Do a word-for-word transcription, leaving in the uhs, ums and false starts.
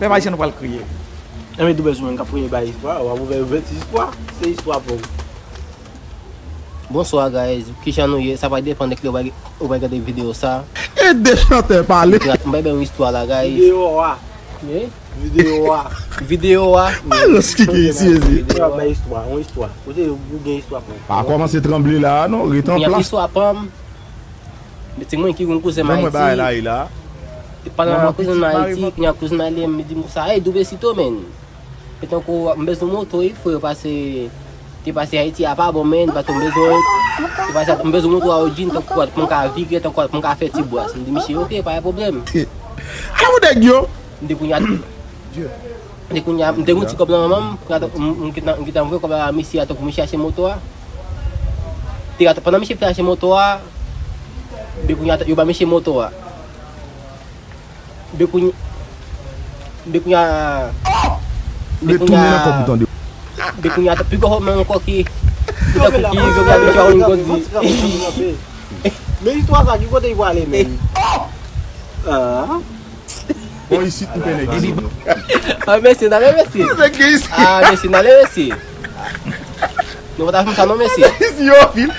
Pèp ayisyen nou pral kriye. Enben, Doubèl sou menm k ap premye bay istwa, w ap ouvè ouvèti istwa, se istwa pou ou. Bonswa, guys. Kijan nou ye? Sa va depann de kilè ou bay, ou bay gade videyo sa. E de chantè pale. M bay bay yon istwa la, guys. Videyo a. Eh? Videyo a. Videyo a. Alòs ki ki isi ezi. Videyo a bay istwa, yon istwa. Kote ou gen istwa pou. Pa kòmanse tranble la non, ret an Kounya plas. Istwa pa m. Men se mwen ki gen kouzen m Men mwen bagay la Ayiti. e la. Pandan kouzen m Ayiti, kounya kouzen Ayiti, m di m konsa, "Hey, Doubèl Sito, men." E tankou m bezwen moto, wi, frè, pase te pase Ayiti a pa bon, men, paske m bezwen te pase, m bezwen moto a Audi, tankou pou m ka vire, tankou pou m ka fè ti bwas. M di misye, "Ok, pa gen pwoblèm." Ala ou nèg yo. M di kounya, m di kounya, m te gon ti kòb nan men m, kounya m, m, m gentan, m gentan voye kòb la misye a, tankou misye achte moto a. Te, pandan misye fin achte moto a, be kounya, yo ba misye moto a. Be kounya, be kounya, be Retounen nan kòb ou kounya, tande. Be kounya, pi gwo men ankò ki, ki tankou ki Izo Gravity a yon gòd di. Men istwa sa, ki kote li prale menm? Ah. Bon, isit nou pè nèg isit non. Ah, mesye, n ale, mesye. Nèg isi. Ah, mesye, n ale, mesye. Nou pa ta fè sa non, mesye. Isi yo fil.